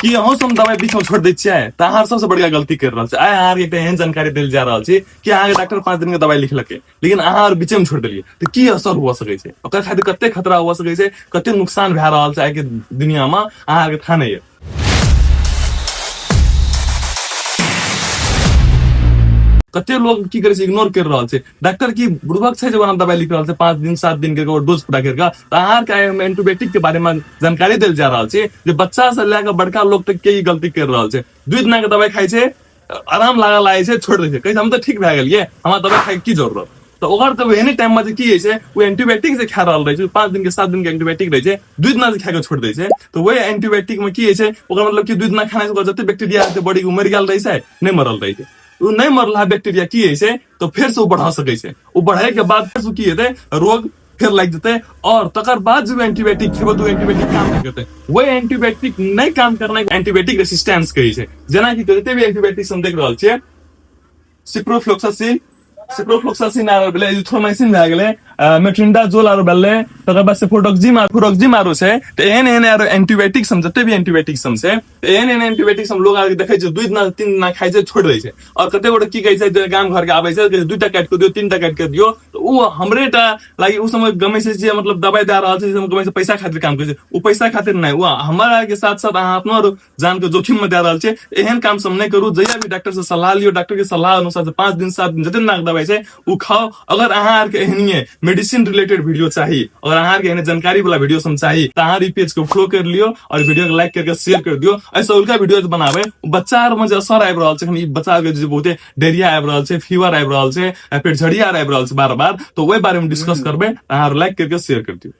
कि अहूँ सब दवाई बीच में छोड़ दै छियै तऽ अहाँ सबसे बड़का गलती कर रहल छी। आइ अहाँके एकटा एहन जानकारी देल जा रहल छी कि अहाँके डॉक्टर 5 दिन के दवाई लिखलकै, लेकिन अहाँ आर बीचे में छोड़ देलियै तऽ की असर हुआ सकै छै, ओकर खातिर कते खतरा हुआ सकै छै, कते नुकसान भए रहल छै आइ के दुनिया में, अहाँके था नहि यऽ। कते लोग की करे छै, इग्नोर कर रहल छै। डॉक्टर की बुड़बक छै जे वहाँ दवाई लिख रहल छै 5 दिन 7 दिन के डोज पूरा करके। तऽ अहाँ के आइ एंटीबायोटिक के बारे में जानकारी देल जा रहल छै जे बच्चा से लए कऽ बड़का लोग तक के ई गलती कर रहल छै। 2 दिना के दवाई खाइ छै, आराम लागल लागै छै, छोड़ि दै छै, कहै छै हम तऽ ठीक भए गेलियै, हमरा दवाई खाइके की जरूरत। तऽ ओकर तऽ एहने टाइम में जे की होइ छै, ओ एंटीबायोटिक जे खा रहल रहै छै, 5 दिन के 7 दिन के एंटीबायोटिक रहै छै, 2 दिना जे खा के छोड़ि दै छै तऽ वही एंटीबायोटिक में की होइ छै, ओकर मतलब कि 2 दिना खाना से ओकर जते बैक्टीरिया हेतै बॉडी के मरि गेल रहै छै, नहि मरल रहै छै। ओ नहि मरला बैक्टीरिया की होइ छै तऽ फेर से ओ बढ़ा सकै छै। ओ बढ़े के बाद फेर से की हेतै, रोग फेर लागि जेतै। और तकर बाद जे एंटीबायोटिक खेबै तऽ ओ एंटीबायोटिक काम नहि करतै। वही एंटीबायोटिक नहि काम करनाइ एंटीबायोटिक रेसिस्टेंस कहै छै। जेनाकि जते भी एंटीबायोटिक हम देख रहल छियै, सिप्रोफ्लोक्सासिन, सिप्रोफ्लोक्सासिन आरो भेलै, एजिथ्रोमाइसिन भए गेलै, मेट्रिंडाजोल आरो भेलै, तकर बाद सेफोडोक्सिम, फुरोक्सिम आरो छै। तऽ एहन एहन आरो एंटीबायोटिक सब, जते भी एंटीबायोटिक सब छै, तऽ एहन एहन एंटीबायोटिक सब लोग आर देखै छै 2 दिना 3 दिना खाइ छै, छोड़ि दै छै। और कते गोटे की कहै छै, जे गाम घर के आबै छै, कहै छै, 2टा काटि कऽ दियौ, 3टा काटि कऽ दियौ, तऽ ओ हमरे टा लागि ओ समय गमै छै जे मतलब दवाइ दए रहल छै, गमै छै पैसा खातिर काम करै छै। ओ पैसा खातिर नहि, ओ हमरा के साथ साथ अहाँ अपनो आरो जान के जोखिम में दए रहल छै। एहन काम सब नहि करू। जहिया भी डॉक्टर से सलाह लियौ, डॉक्टर के सलाह अनुसार से 5 दिन 7 दिन जते नाक दवाई छै ओ खाओ। अगर अहाँ आर के एहनिये मेडिसिन रिलेटेड वीडियो चाही, अगर अहाँ आर के एहने जानकारी वाला वीडियो सब चाही, तऽ अहाँ ई पेज के फॉलो कर लियो और वीडियो के लाइक करके शेयर कर दियो। ऐसा उनका वीडियो जे बनावे, बच्चा आर में जे असर आबि रहल छै, ई बच्चा के जे बहुते डायरिया आबि रहल छै, फीवर आबि रहल छै, पेटझड़िया आबि रहल छै बार बार, तऽ ओहि बारे में डिस्कस करबै। अहाँ लाइक करके शेयर कर दियो।